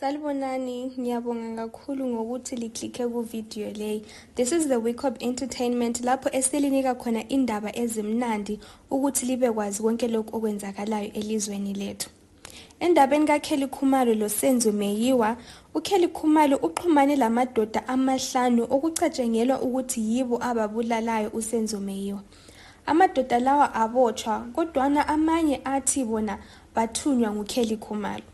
Salibonani, ngiyabonga kakhulu ngokuthi liklikhe ku-video leyi. This is the Wicop Entertainment lapho esilinika khona indaba ezimnandi ukuthi libe kwazi konke lokhu okwenzakalayo elizweni lethu. Endabeni kaKelly Khumalo loSenzo Meyiwa, uKelly Khumalo uxhumane lamadoda amahlanu okucatshangelwa ukuthi yibo ababulalayo uSenzo Meyiwa. Amadoda lawa abotshwa kodwana amanye athi bona bathunywa nguKelly Khumalo.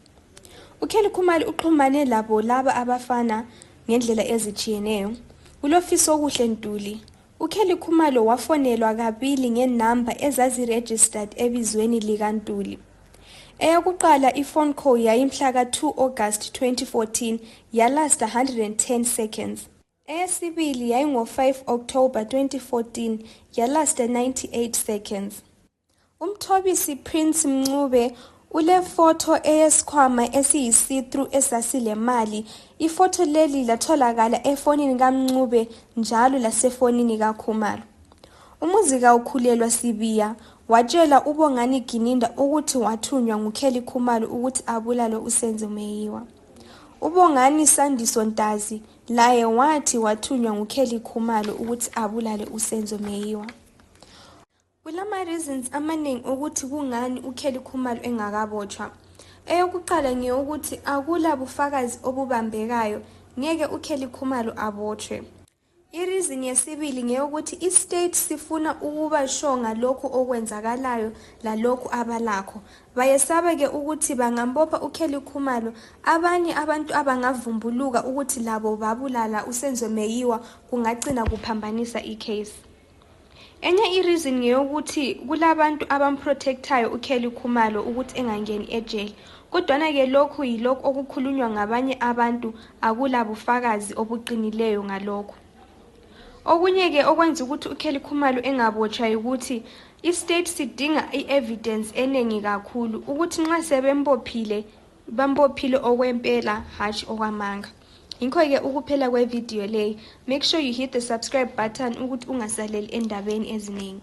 UKelly Khumalo uxhumane labo laba abafana ngendlela ezitshiyeneyo. KuloFisokuhle Ntuli, uKelly Khumalo wafonelwa kabili ngenamba ezaziregistered ebizweni likaNtuli. Eyokuqala i-phone call yayimhla ka-2 August 2014 yalasta 110 seconds. Eyesibili yayingo-5 October 2014 yalasta 98 seconds. UMthobisi Prince Mncube ulefoto eyesikhwama esiyi-see-through esasilemali. Ifoto leli latholakala efonini kaMncube njalo lasefonini kaKhumalo. UMuzikawukhulelwa Sibiya watshela uBongani Gininda ukuthi wathunywa nguKelly Khumalo ukuthi abulale uSenzo Meyiwa. UBongani Sandiso Ntazi laye wathi wathunywa nguKelly Khumalo ukuthi abulale uSenzo Meyiwa. Kulama-reasons amaningi ukuthi kungani uKelly Khumalo engakabotshwa. Eyokuqala ngeyokuthi akula bufakazi obubambekayo, ngeke uKelly Khumalo abotshwe. I-reason yesibili ngeyokuthi i-state sifuna ukuba sure ngalokhu okwenzakalayo lalokhu abalakho. Bayesaba-ke ukuthi bangambopha uKelly Khumalo, abanye abantu abangavumbuluka ukuthi labo babulala uSenzo Meyiwa kungacina kuphambanisa i-case. Enye i-reason ngeyokuthi kulabantu abamprotectayo uKelly Khumalo ukuthi engangeni ejele. Kodwana-ke lokhu yilokhu okukhulunywa ngabanye abantu, akula bufakazi obuqinileyo ngalokhu. Okunye-ke okwenza ukuthi uKelly Khumalo engabotshwa yikuthi i-state sidinga i-evidence eningi kakhulu ukuthi nxa sebembophile bambophile okwempela hatshi okwamanga. Yikho-ke ukuphela kwevidiyo leyi. Make sure you hit the subscribe button ukuthi ungasaleli endabeni eziningi.